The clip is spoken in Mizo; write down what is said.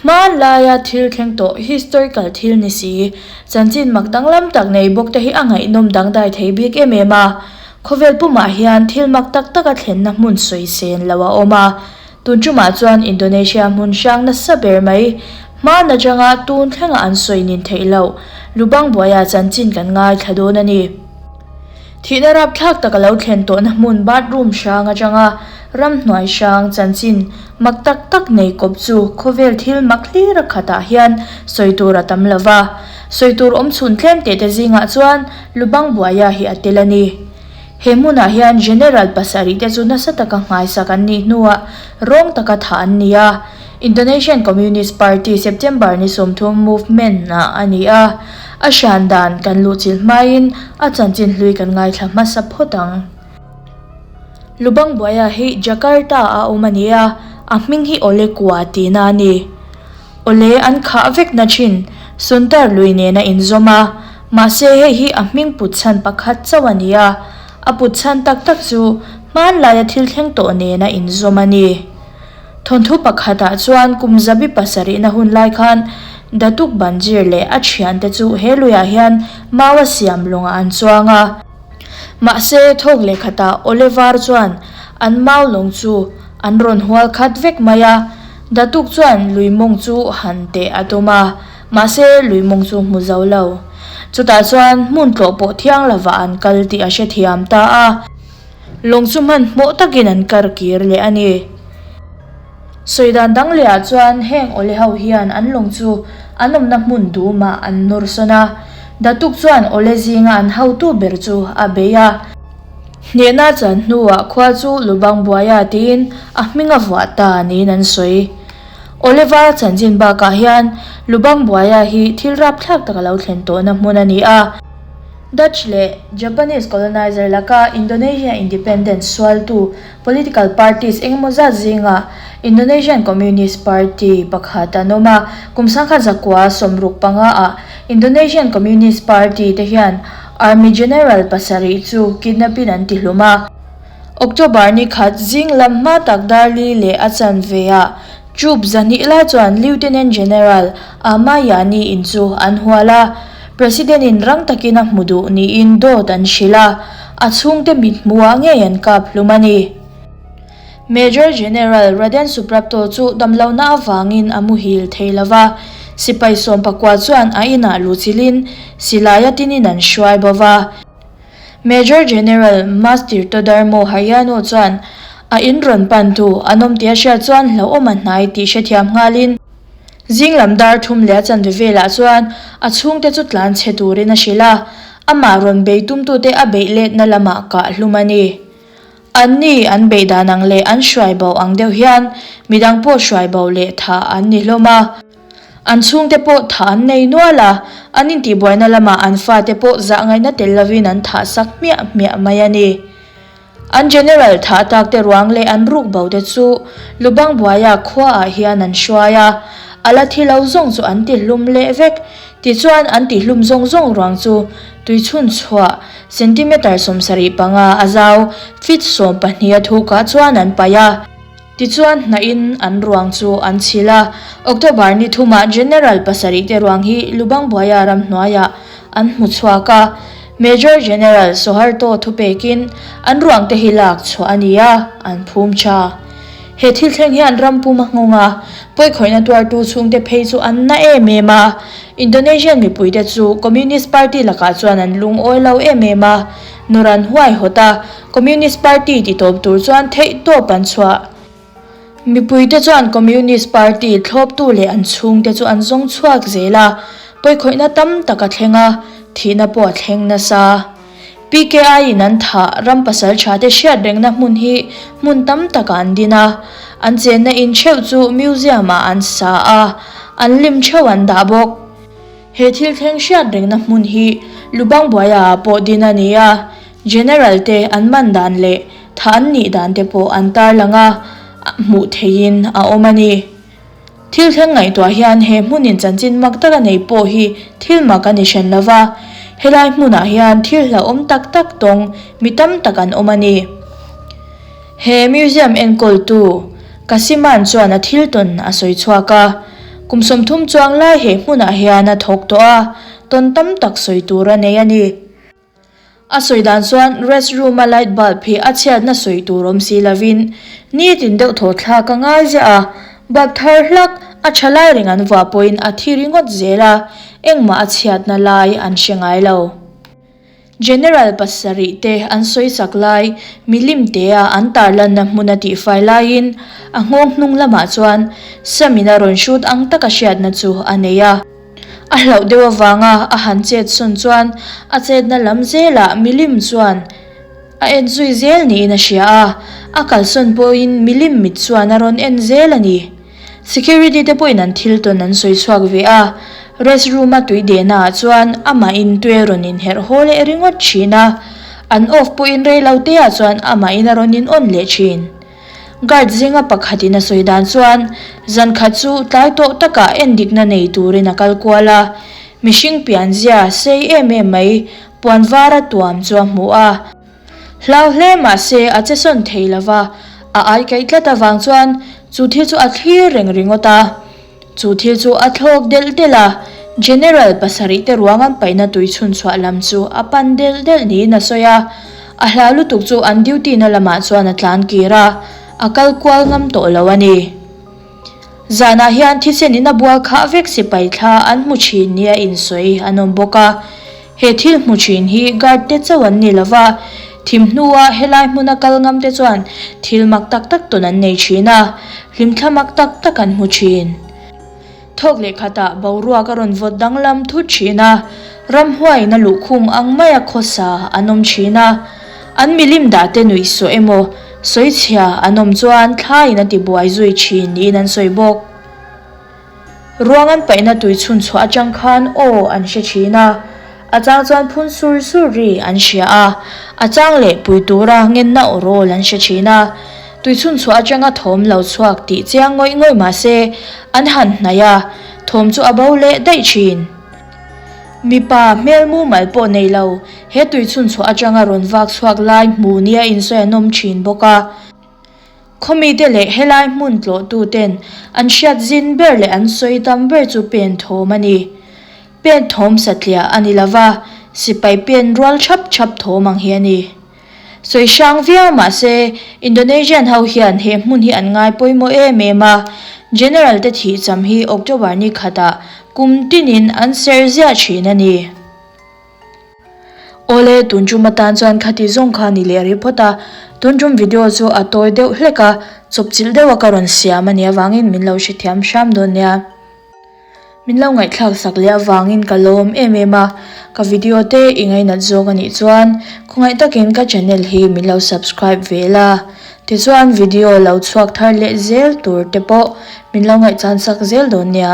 Hmanlaia thil thleng tawh, historical thil ni si, chanchin mak danglam tak nei bawk te hi a ngaihnawm dangdai thei bik em em a. Khawvel pumah hian thil mak tak tak a thlenna hmun sawi sen lo a awm a. Tun tumah chuan Indonesia hmun hrang nasa ber mai, hman atanga tun thlenga an sawi nin theih loh, Lubang buaia chanchin kan ngaithla dawn a ni. Thihna rapthlak tak a lo thlen tawhna hmun bathroom hrang atanga ramhnuai hrang chanchin mak tak tak nei kawp chu khawvel thil mak hlir a khatah hian sawi tur a tam lo va. Sawi tur awm chhun tlem teh te zingah chuan Lubang Buaia hi a tel a ni. He hmunah hian General pasarih te chu nasa taka nghaisak an nih hnuah rawng taka thah an ni a. Indonesian Communist Party September ni 30 movement ah a ni a, a hran dan kan luhchilh hmain a chanchin hlui kan ngaithla hmasa phawt ang. Lubang Buaia hi Jakarta a awm a ni a, a hming hi Ole Kua tihna a ni. Ole an khah vek na thin, Suntar lui nen a inzawm a, mahse hei hi a hming put chhan pakhat chauh a ni a, a put chhan tak tak chu hmanlaia thil thleng tawh nen a inzawm a ni. Thawnthu pakhatah chuan kum zabi pasarihna hun lai khan Datuk Banjir leh a thiante chu he luiah hian mau a siam lawngah an chuang a. Mahse, thawk leh khatah Oliver chuan an mau lawng chu an rawn hual khat vek mai a. Datuk chuan lui mawng chu han teh a tum a, mahse lui mawng chu hmu zo lo. Chutah chuan hmun tlawh pawh thiang lovah an kal tih a hrethiam ta a. Lawng chu hmanhmawh takin an kar kir leh a ni. Sawi dan dang lehah chuan heng awle ho hian an lawng chu an awmna hmun dumah an nawr sawn a. Datuk chuan awle zinga an hotu ber chu a bei a. Hnehna chan hnuah khua chu Lubang Buaia tiin a hming a vuah ta niin an sawi. Awle var chanchin bakah hian Lubang Buaia hi thil rapthlak tak a lo thlen tawhna hmun a ni a. Dutch leh Japanese colonizer laka Indonesia independence sualtu political parties engemaw zat zingah Indonesian Communist Party pakhat an awm a. Kum 1965 ah Indonesian Communist Party te hian Army General pasarih chu kidnapin an tihlum a. October ni khat zing lam hma tak dar li leh a chanve ah Troop zahnih lai chuan Lieutenant General Ahmad Yani in chu an hual a, President in rang takin a hmu duh niin dawt an hrilh a, a chhungte mithmuhah ngei an kap hlum a ni. Major General Raden Suprapto chu damlohna avangin a muhil thei lo va, sipai sawmpakua chuan a inah luhchilhin silai a tinin an hruai bo va. Major General Mas Tirtodarmo Haryano chuan a in rawn pan tu an awm tih a hriat chuan hlauhawm a hnai tih hrethiam nghalin zing lam dar thum leh a chanve velah chuan a chhungte chu tlan chhe turin a hrilh a, amah rawn bei tumtute a beih letna lamah kah hlum a ni. Anni an beih dan ang leh an hruai bo ang deuh hian midang pawh hruai bo leh thah an ni hlawm a. An chhungte pawh thah an nei nual a, an intihbuaina lamah an fate pawh zah ngaihna tel lovin an thah sak hmiah hmiah mai a ni. An General thah takte ruang leh an ruk bo te chu Lubang buaia khuaah hian an hruai a, a la thi lo zawng chu an tihlum leh vek. Tichuan an tihlum zawng zawng ruang chu tuichhun chhuah centimeter 75 a zau feet 12 a thukah chuan an paih a. Tichuan hnahin an ruang chu an chhil a, October ni thumah General pasarih te ruang hi Lubang Buaia ramhnuaiah an hmu chhuak a, Major General Suharto thupekin an ruang te hi lak chhuah a ni a, an phum tha. He thil thleng hian ram pum a nghawng a, pawikhawihna tuartu chhungte phei chu an na em em a, Indonesian mipuite chu Communist Party lakah chuan an lungawi lo em em a, nawr an huaihawt a, Communist Party ti tawp tur chuan theih tawp an chhuah. Mipuite chuan Communist Party thlawptu leh an chhungte chu an zawng chhuak zel a, pawikhawihna tam tak a thleng a, thihna pawh a thleng nasa. PKI in an thah ram pasal tha te hriat rengna hmun hi hmun tam takah an din a, an chenna in theuh chu museum ah an sa a, an lim theuh an dah bawk. He thil thleng hriat rengna hmun hi Lubang Buaia ah pawh din a ni a, General te an man dan leh tha an nih dan te pawh an tarlang a, hmuh theihin a awm a ni. Thil thleng ngaihtuah hian he hmunin chanchin mak tak a nei pawh hi thil mak a ni hran lo va, helai hmunah hian thil hlauhawm tak tak tawng mi tam tak an awm a ni. He museum enkawltu Kasiman chuan a thil tawn a sawi chhuak a. Kum 30 chuang lai he hmunah hian a thawk tawh a, tawn tam tak sawi tur a nei a ni. A sawi dan chuan rest room a light bulb hi a chhiatna sawi tur awm si lovin nitin deuh thaw thlak a ngai ziah a, bulb thar hlak a tha lai reng an vuah pawhin a thi ringawt zel a, engmah a chhiatna lai an hre ngai lo. General pasarih te an sawi sak lai milim tea an tarlanna hmun a tihfai laiin a nghawng hnung lamah chuan Sam-in a rawn hrut ang taka hriatna chu a nei a. A hlauh deuh avanga a han chet sawn chuan a chetna lam zelah milim chuan a en zui zel niin a hria a, a kalsawn pawhin milim mit chuan a rawn en zel a ni. Security te pawhin an thil tawn an sawi chhuak ve a, rest room a tui dehna ah chuan amah in tui a rawn inherh haw leh ringawt thin a, an off pawhin rei lo te ah chuan amah in a rawn in on leh thin. Guard zinga pakhat in a sawi dan chuan zan khat chu tlai tawh takah endikna nei turin a kal kual a, mihring pianzia sei em em mai puan var a tuam chu a hmu a. Hlau hle mah se a che sawn thei lo va, a ai kaih tlat avang chuan chu thil chu a thlir reng ringawt a. Chu thil chu a thlawk delh delh a, General pasarih te ruang an paihna tui chhun chhuah lam chu a pan delh delh niin a sawi a. A hlau lutuk chu an duty na lamah chuan a tlan kir a, a kal kual ngam tawh lo a ni. Zanah hian thisen in a bual khah vek sipai thla an hmu thin nia insawi an awm bawk a. He thil hmu thin hi guard te chauh an ni lova, thim hnua helai hmuna kal ngam te chuan thil mak tak tak tawn an nei thin a, hlimthla mak tak tak an hmu thin. Thawk leh khatah boruak a rawn vawt danglam thut thin a, ramhuaiin a luhkhung ang maia khawsa an awm thin a, an milim dah te nuih sawh emaw sawichhia an awm chuan thlaiin a tibuai zui thin niin an sawi bawk. Ruang an paihna tui chhun chhuah atang khan aw an hre thin a, a chang chuan phun sur sur ri an hria a, a chang leh pui tura ngenna aw rawl an hre thin a. Tui chhun chhuah atanga thawm lo chhuak tih chiang ngawih ngawih mah se an han hnaih a, thawm chu a bo leh daih thin. Mipa hmel mumal pawh nei lo, he tui chhun chhuah atanga rawn vak chhuak lai hmu nia insawi an awm thin bawk a. Khawmite leh helai hmun tlawhtuten an hriat zin ber leh an sawi tam ber chu pen thawm a ni. Pen thawm satliah a ni lova, sipai pen rual thap thap thawm ang hi a ni. Sawi hrang viau mah se, Indonesian ho hian he hmun hi an ngai pawimawh em em a, General te thih cham hi October ni khatah kum tinin an ser ziah thin a ni. Awle, tun tum atan chuan khati zawng kha ni leh rih phawt a, tun tum video chu a tawi deuh hlek a, chawpchilh deuha ka rawn siam a nih avangin min lo hrethiam hram dawn nia. Min lo ngaihthlak sak leh avangin ka lawm em em a, ka video te i ngainat zawk a nih chuan khawngaih takin ka channel hi min lo subscribe ve la, tichuan video lo chhuak thar leh zel tur te pawh min lo ngaihchan sak zel dawn nia.